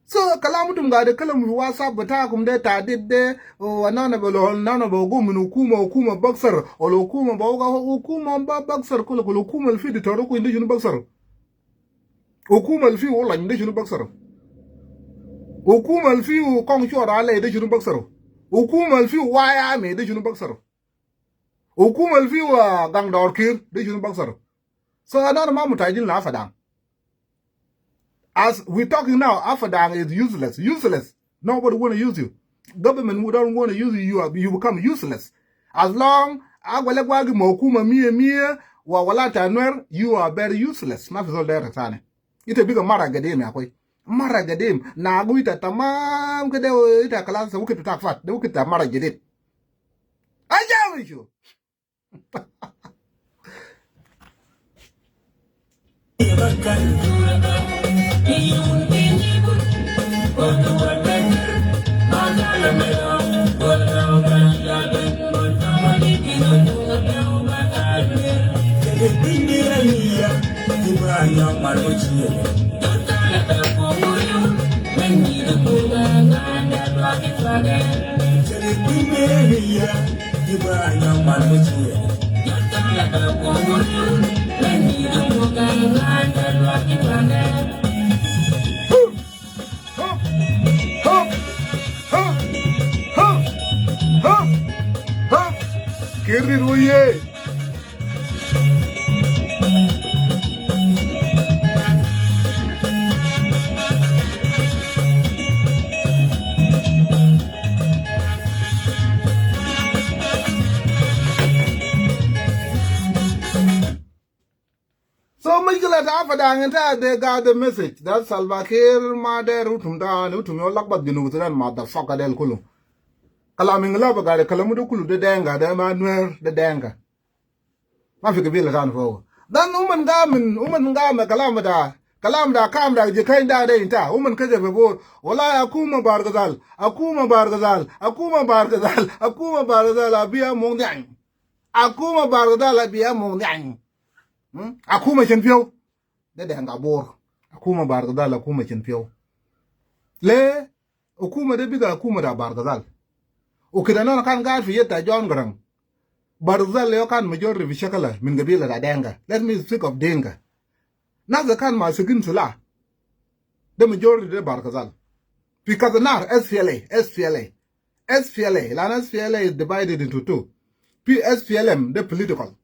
So, kalam itum gaid kalam fi WhatsApp bitakum de, tahdid de, o, anana be lo, anana be gum min hukuma, hukuma baksar, wala hukuma be waga, hukuma ba baksar, kulu, kulu hukuma al fi di toruku indu shunu baksar. Hukuma al fi wala indu shunu baksar. Hukuma al fi kong shora ala indu shunu baksar. Hukuma al fi waya me indu shunu baksar. Hukuma al fi wa gang dor kir indu shunu baksar. So, anana ma mutajin la Afadang. As we talking now, Afadang is useless. Useless. Nobody wanna use you. Government who don't wanna use you, you, are, you become useless. As long agwele gwagi ma hukuma mia mia wa wala ta Nuer, you are very useless. Ma fi zol der tani. Ita biga mara gadim ya akhoi. Mara gadim. Nagu ita tamam kede, ita kalas, wakit ta fat. De wakit ta mara jadid. Ajawi shu. Kiir di ruye. So mushkila ta Afadang inta de gaid message that Salva Kiir ma der utum tani, utum yau lakbat Junub Sudan, motherfucker del kulu. Kalam ingilaba gaid kalamu de kulu de Denka, de ma Nuer de Denka. Ma fi gabila tani fogo. Dan uman gamin, uman gamin kalam ta, kalam ta kam ta jikain ta de inta. Uman kaje fe bor. Wala akuma Bar Gazal, akuma Bar Gazal, akuma Bar Gazal, akuma Bar Gazal, abiya mungdian. Akuma Bar Gazal, abiya mungdian. Hmm? Akuma cin piau. De Denka Bor. Akuma Bar Gazal, akuma cin piau. Le, akuma de biga akuma ta Bar Gazal. U kida nana kan gaid fi yet ta John Garang. Bar Gazal yau kan majority fi shakala min gabila ta Denka. Let me speak of Denka. Nas de kan masikin silah. De majority de Bahr el Ghazal. Fi Kazanar, S P L A, S P L A, S P L A, لأن S P L A is divided into two. Fi S P L M, de political,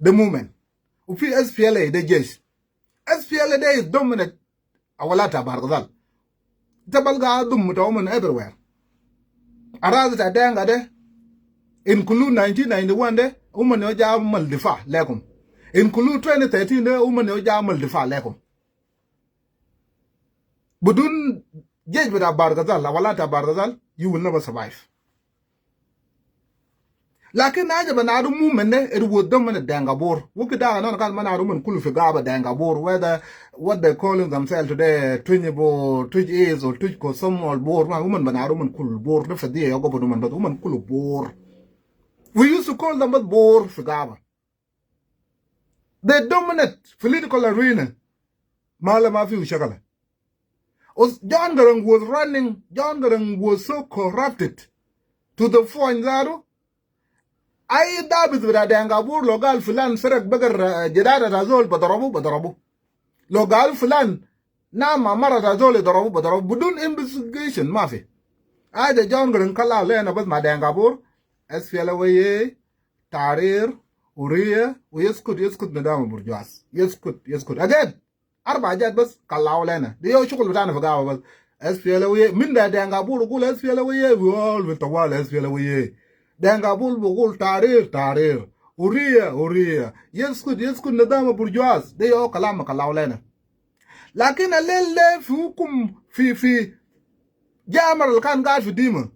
de movement. Wa fi S P L A, de jesh. S P L A de is dominate awala ta Bahr el Ghazal. Ita balga adum ta uman everywhere. Aradi ta Denga de, include nineteen ninety-one de, uman yau ja amal difa lekum. Include twenty thirteen de, uman yau ja amal difa lekum. Bidun jesh bita Bahr el Ghazal, awala ta Bahr el Ghazal, you will never survive. Lakin haja bita movement de, it was dominate Denga Bor. Wa kida ana kan bita movement kulu fi gaba Denga Bor, whether what they calling themselves today, Twic Bor, Twic East, or Twic Kosomol Bor, ma uman bita movement kulu Bor, de fadiya yau gaba uman, bita uman kulu Bor. We used to call them bita Bor fi gaba. They dominate political arena. Mala ma fi shakala. Us-, John Garang was running, John Garang was so corrupted to the point that ay dabit bita Denga Bor lo gal filan serak bagar, uh, jadada ta zol, bidarabu, bidarabu. Lo gal filan nam ma mara ta zol, bidarabu, bidarabu. Bidun investigation, ma fi. Haja John Garang kala lena bas ma Denga Bor, S P L A, Tahrir, Hurriya, wa yaskut, yaskut nidam burjuas. Yaskut, yaskut. Again, arba hajat bas kala lena. De yau shukul bitana fi gaba bas. S P L A, min de Denga Bor gul S P L A, we all will tawali S P L A. Denga Bor bi gul Tahrir, Tahrir. Hurriya, Hurriya. Yaskut, yaskut nidam burjuas. De yau kalam kala lena. Lakin alel de fi hukum fi, fi jamar al kan gaid fi dima.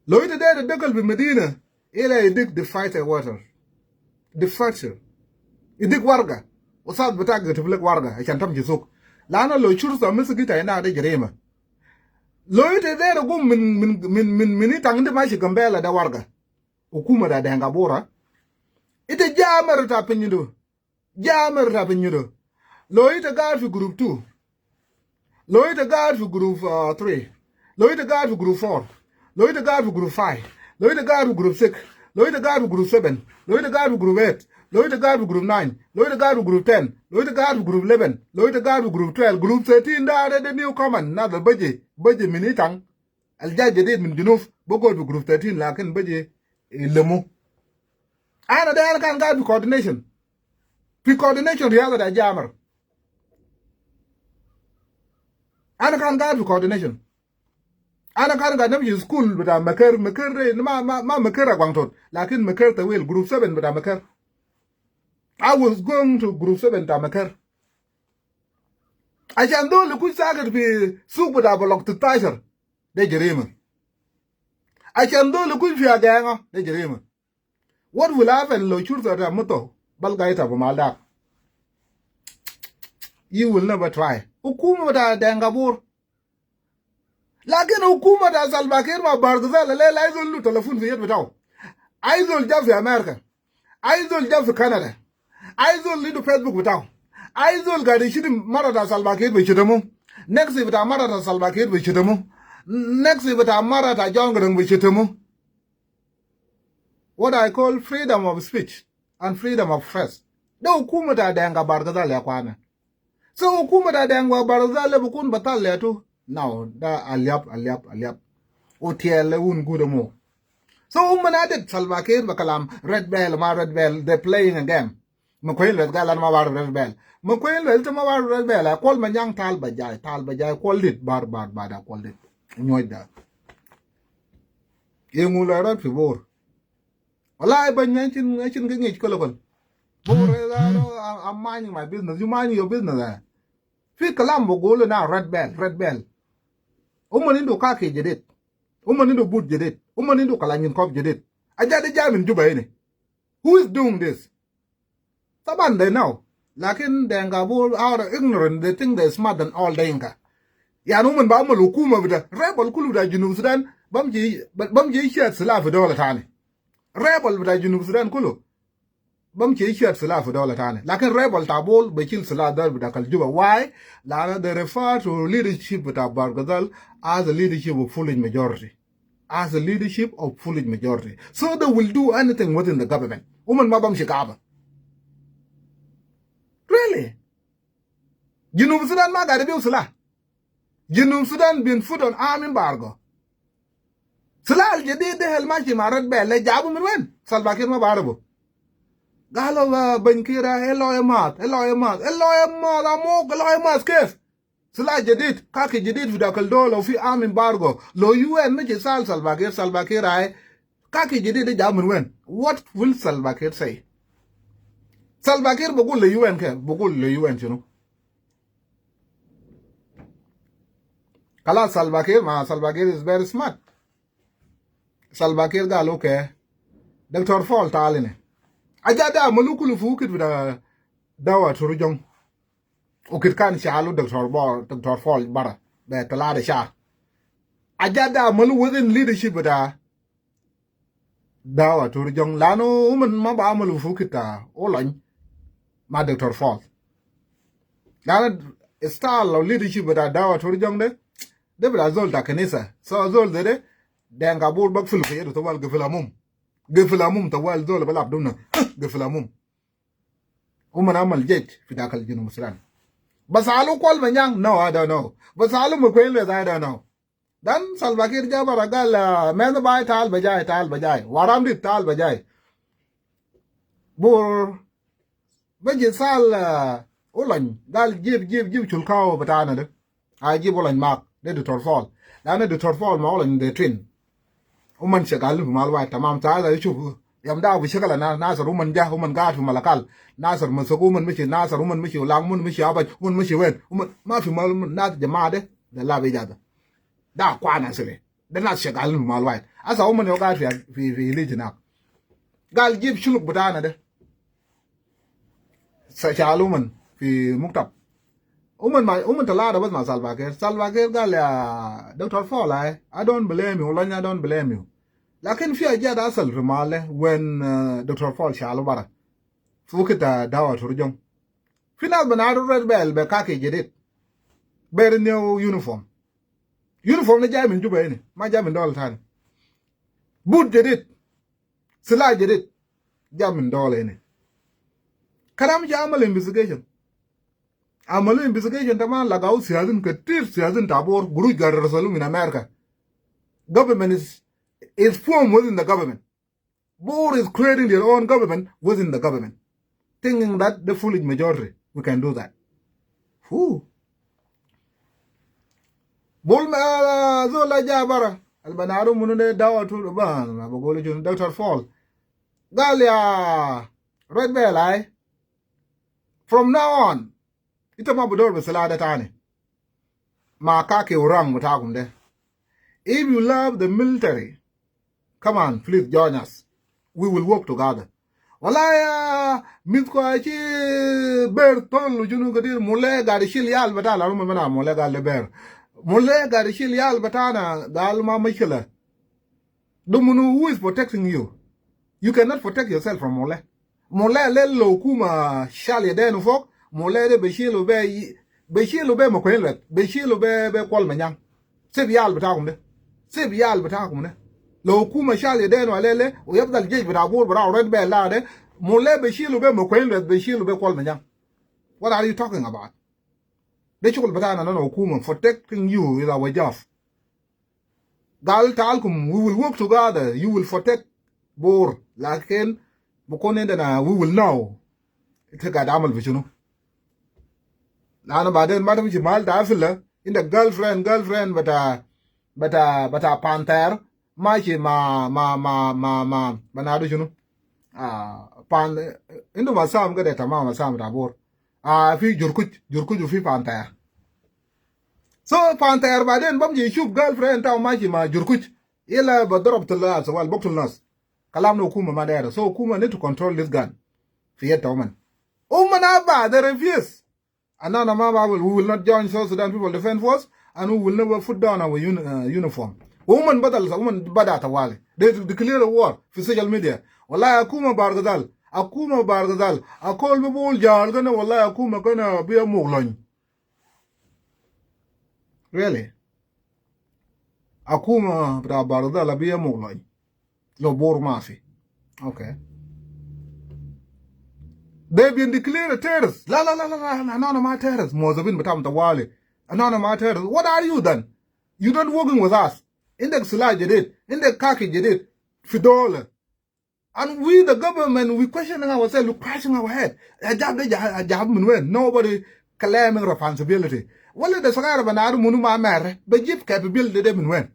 Lo ita der dakhal fi medina, ila idik difacha water. Difacha. Idik warga. Wa sat bitak gatib lek warga, ashan tamshi suk. Lanu lo shurta misik ita ina de jarima. Lo ita der gum min, min, min, min, min ita indi mashi Gambela de warga. Hukuma ta Denga Bor. Ita jamar ta pinyidu. Jamar ta pinyidu. Lo ita gaid fi group two. Lo ita gaid fi group, uh, three. Lo ita gaid fi group four. Lo ita gaid fi group five. Lo ita gaid fi group six. Lo ita gaid fi group seven. Lo ita gaid fi group eight. Lo ita gaid fi group nine. Lo ita gaid fi group ten. Lo ita gaid fi group eleven. Lo ita gaid fi group twelve. Group thirteen da, da, da newcomer. Nas al baji, baji min ita. Al jai jadid min junub, bi gul fi group thirteen, lakin baji ilemu. Ana de ana kan gaid fi coordination. Fi coordination riyada ta jamar. Ana kan gaid fi coordination. Ana kan gaid namshi school bita Maker, Maker de, ma, ma, ma Maker Agwangtot. Lakin Maker tawil, group seven bita Maker. I was going to group seven ta Maker. Ashan dol kuj sakit fi suk bita Block sitashar. De jarima. Ashan dol kuj fi Aganga, de jarima. What will happen lo shurta ta muto, balga ita bi mal dak? You will never try. Hukuma ta Denga Bor. Lakin hukuma ta Salva Kiir ma Bahr el Ghazal, la, la, ay zol indu telefon fi yed bitau. Ay zol ja fi America. Ay zol ja fi Canada. Ay zol indu Facebook bitau. Ay zol gaid shitim mara ta Salva Kiir bi shitimu. Next bita mara ta Salva Kiir bi shitimu. Next bita mara ta John Garang bi shitimu. What I call freedom of speech and freedom of press. De hukuma ta Denga Bahr el Ghazal ya kwana. So hukuma ta Denga Bahr el Ghazal le bikun batal le tu. Now, da alyab, alyab, alyab. Hotel le un guda mo. So, uman adet Salva Kiir bi kalam Red Belt, ma Red Belt, they playing a game. Makuei Lueth gal ana ma barif Red Belt. Makuei Lueth ita ma barif Red Belt. Kuol Manyang tal ba jai, tal ba jai, kuol dit, bar, bar, bar da kuol dit. Nyoj da. Ye ŋu la rat fi Bor. Wallahi ba nyacin, nyacin ke ŋic kolo kol. Bor, eh, I'm, I'm minding my business. You mind your business, eh? Fi kalam bi gulu na Red Belt, Red Belt. Uman indu kaki jadid. Uman indu but jadid. Uman indu kala nyin kop jadid. Aja de jai min Juba ini. Who is doing this? Taban they know. Lakin Denga Bor out of ignorance, they think they're smart than all Dinka. Yani uman ba amal hukuma bita, rebel kulu bita Junub Sudan, bam ji, bam ji shat sila fi dola tani. Rebel bita Junub Sudan kulu. Bam ji shat sila fi dola tani. Lakin rebel ta Bor bi shil sila dol bita kal Juba. Why? Lana they refer to leadership bita Bahr el Ghazal as a leadership of foolish majority. As a leadership of foolish majority. So they will do anything within the government. Uman ma bam shikaba. Really? Junub Sudan ma gade biu sila. Junub Sudan been put on arm embargo. Sila al jadid de hel mashi ma Red Belt le jabu min wen? Salva Kiir ma baribu. Galo ba bany Kiir a, e loye math, e loye math, e loye math, amok, e loye math kef. Sila jadid, kaki jadid fi dakal dola, fi arm embargo. Lo U N mashi sal Salva Kiir, Salva Kiir ai. Kaki jadid de jabu min wen? What will Salva Kiir say? Salva Kiir bugul le U N ke, bugul le U N shunu? Kalas Salva Kiir, ma Salva Kiir is very smart. Salva Kiir gal okay. Doctor Paul taal ini. Aja da malu kulu fi wukit bita Dawa Turjong. Wukit kan shalu Doctor Paul, Doctor Paul bara. Be talata shar. Aja da malu within leadership bita Dawa Turjong, lanu uman ma ba amalu fi wukit ta Olony ma Doctor Paul. Lanu style of leadership bita Dawa Turjong de, de bita zol ta kanisa. So zol de de, Dinka Bor bak fil fi yedu tawal gifil amum. Gifil amum tawal zol balab dumna. Gifil amum. Uman amal jesh fi dakal Junub Sudan. Basalu Kuol Manyang? No, I don't know. Basalu Makuei Lueth? I don't know. Dan Salva Kiir ja bara gal, ah, men bai tal bajai, tal bajai. Waram dit tal bajai. Bor baji sal, ah, Olony gal jib, jib, jib shulkaw bitana de. A jib Olony mak de Doctor Paul. Lanu Doctor Paul ma Olony de twin. Uman shagalin fi mal wahid tamam. Ta hasa shuf yom da abu shakal na Nasir, uman ja, uman gaid fi Malakal. Nasir masaku, uman mashi Nasir, uman mashi Ulang, uman mashi Abaj, uman mashi wen, uman ma fi mal, uman nas jama de, de la bi jada. Da kwana sile. De nas shagalin fi mal wahid. Hasa uman yau gaid fi, fi, fi hili jinak. Gal jib shuluk bitana de. Sa shalu uman fi muktab. Uman ma, uman talata bas ma Salva Kiir. Salva Kiir gal ya Doctor Paul ai, I don't blame you, Olony, I don't blame you. Lakin fi hajat hasal fi mal de when, uh, Doctor Paul shalu bara. Fi wukit ta Dawa Turjong. Fi nas banadu Red Belt be kaki jadid. Be new uniform. Uniform de jai min Juba ini, ma jai min dola tani. Boot jadid. Sila jadid. Ja min dola ini. Kalam ja amal investigation. Amalu investigation tamam, lagau siyasin ketir, siyasin ta Bor, gurush gaid rasalu min America. Government is, is formed within the government. Bor is creating their own government within the government, thinking that the foolish majority, we can do that. Who? Bol ma, ah, zol ja bara. Al banadu munu de Dawa Tur, ba, ma bagulu shunu, Doctor Paul. Gal ya Red Belt ai, from now on, ita ma bidor be sila de tani. Ma kaki urang bitakum de. If you love the military, come on, please join us. We will work together. Wala ya, mit kwa chi ber tol junu gadir, Mule gaid shil yal bita, la ruman mana Mule gal de ber. Mule gaid shil yal bitana, gal ma mashkila. Dumunu, who is protecting you? You cannot protect yourself from Mule. Mule le lo hukuma shal yadenu fok, Mule de be shilu be, be shilu be Makuei Lueth, be shilu be, be Kuol Manyang. Sib yal bitakum de. Sib yal bitakum de. Lo hukuma shal yadenu alele, u yabdal jesh bita Bor, bita Red Belt la de, Mule be shilu be Makuei Lueth, be shilu be Kuol Manyang. What are you talking about? De shugul bitana nana hukuma, protecting you is our job. Gal talkum, we will work together, you will protect Bor. Lakin bukun indana, we will know. Ita gaid amal fi shunu? Lanu baden ma tamshi mal ta afila, inda girlfriend, girlfriend bita, bita, bita Panther, mashi ma, ma, ma, ma, ma, banadu shunu? Ah, Pan, indu masam kede tamam, masam ta Bor. Ah, fi Jurkuj, Jurkuj u fi Panther. So Panther baden bamshi shuf girlfriend ta mashi ma Jurkuj. Ila badarab tala sawal, buktul nas. Kalam na hukuma ma dera. So hukuma need to control this gun. Fi yad ta uman. Uman aba, they refuse. And now, ma, ma, we will not join South Sudan People Defense Force, and we will never put down our uni-, uh, uniform. Uman badal, uman bada tawali. They declare a war fi social media. Wallahi, akuma Bahr el Ghazal. Akuma Bahr el Ghazal. Akol bi bol jahal gana, wallahi, akuma gana biya muglony. Really? Akuma bita Bahr el Ghazal biya muglony. Lo Bor mafi. Okay. They've been declared a terrorist. لا لا لا لا لا, none of my terrorists. موظفين بتاعهم طوالي. None of my terrorists. What are you then? You not working with us. عندك سلاح جديد, عندك كاكي جديد في دولة. And we, the government, we questioning ourselves, we scratching our head. الجاب ده جاب, جاب من وين? Nobody claiming responsibility. ولد صغير بنادم منو ما مر, بجيب capability ده من وين؟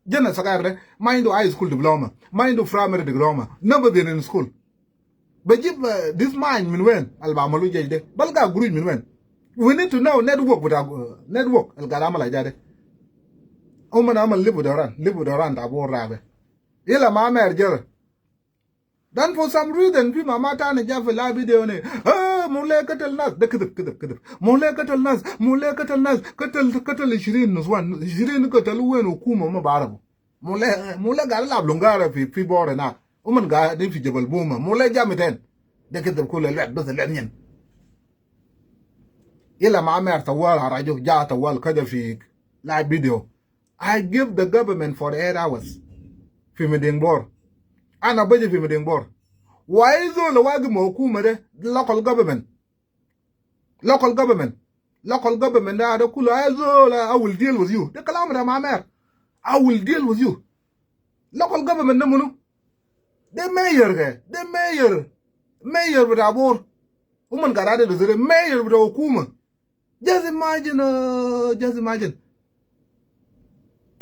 جنة صغير ده ما عنده high school diploma, ما عنده primary diploma, never been in school. بجيب, uh, this mind من وين؟ اللي بعملوا جيش ده. بلقى قروش من وين؟ We need to know network بتاع, uh, network اللي قاعد عمل حاجة ده. هم عمل ليبو دوران, ليبو دوران تاع بور رابع. إلا ما مر جرى. Then for some reason في ماما تاني جا في لا فيديو ني, آه, مولي قتل ناس. ده كذب, كذب, كذب. مولي قتل ناس, مولي قتل ناس, قتل, قتل عشرين نسوان, عشرين قتلوا وين؟ حكومة ما بعرفوا. مولي, مولي قاعد يلعب لونجارة في, في بور هناك. ومن قاعدين في جبل بوما. مولي جا ميتين. ده كذب كله الوقت بس الوقت نين. إلا ما مر طوال عراجو, جا طوال كده في لا فيديو. I give the government forty-eight hours في مدينة بور. أنا بجي في مدينة بور. وأي زول واقف مع حكومة ده, local government. Local government. Local government ده, ده كله, أي زول, I will deal with you. ده كلام ده ما مر. I will deal with you. Local government ده منو؟ ده mayor كده. ده mayor. Mayor بتاع بور. ومن قاعد ده زي mayor بتاع حكومة. Just imagine, uh, just imagine.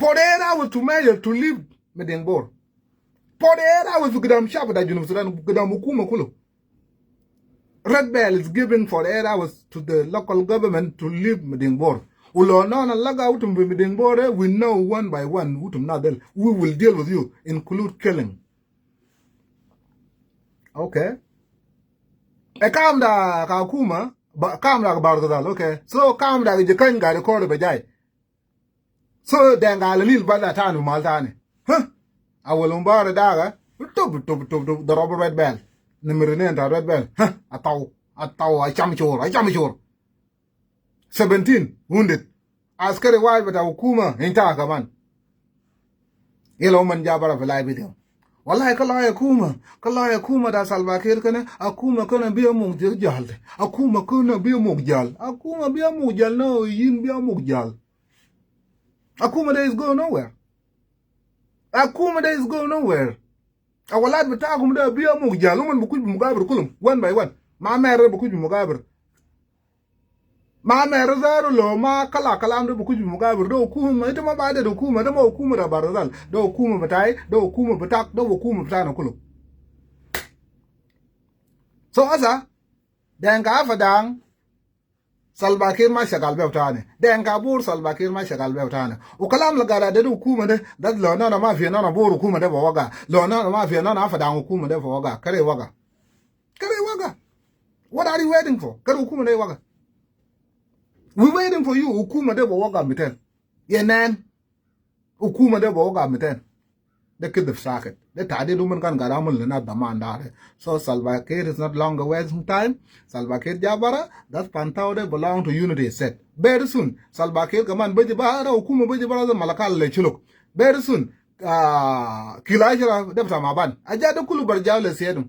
Forty-eight hours to mayor to leave مدينة بور. Forty-eight hours في قدام شعب بتاع جنوب السودان, قدام حكومة كله. Red Belt is giving forty-eight hours to the local government to leave مدينة بور. ولو نحن لقى وتم في مدينة بور, we know one by one وتم ناس ديل. We will deal with you, include killing. Okay. Ɛ kam da ka حكومة, ba, kam da ka Bargazal, okay. So kam da ka Jikäny قاعد يكور بجاي. So Dɛŋ قال ليل بلا تاني ومال تاني. ها. أول مباراة داغا, توب, توب, توب, توب, ضرب Red Belt. نمرنين تا Red Belt. ها. أطاو, أطاو, أشام شور, أشام شور. Seventeen wounded. Askari wahid bita حكومة انتهى كمان. Yala uman ja bara fi لا فيديو. والله kala ya حكومة, kala ya حكومة ta Salva Kiir kene, حكومة kene bi muk jal. حكومة kene bi muk jal. حكومة bi muk jal, no, yin bi muk jal. حكومة ده is go nowhere. حكومة ده is go nowhere. Awlad bitakum de bi muk jal, uman bi kuj bi mugabir kulum, one by one. Ma Mer bi kuj bi mugabir. Ma Mer zaru lo ma kala kalam de bi kuj bi mugabir. De حكومة, ita ma bade de حكومة, de ma حكومة de Bargazal. De حكومة bitai, de حكومة bitak, de حكومة bitana kulum. So asa, Dɛŋ ka Padaŋ, Salva Kiir ma shagal bee tani. Dɛŋ ka Bor, Salva Kiir ma shagal bee tani. Wa kalam la gala de, de حكومة de, de lo nana ma fi nana Bor, حكومة de ba waga. Lo nana ma fi nana Padaŋ, حكومة de ba waga. Kere waga. Kere waga. What are you waiting for? Kere حكومة de waga. We waiting for you. حكومة de ba waga miten. Ye nɛn. حكومة de ba waga miten. De kidib sakit. De tahdid uman kan gaid amul lina daman dare. So Salva Kiir is not longer wasting time. Salva Kiir ja bara, that Pantau de belong to Unity State. Very soon, Salva Kiir kaman beji bara, حكومة beji bara, de Malakal le chuluk. Very soon, ah, kila ashara de bita Maban. Aja de kulu barjau le siyadu.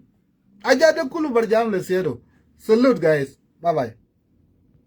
Aja de kulu barjau le siyadu. Salute, guys. Bye bye.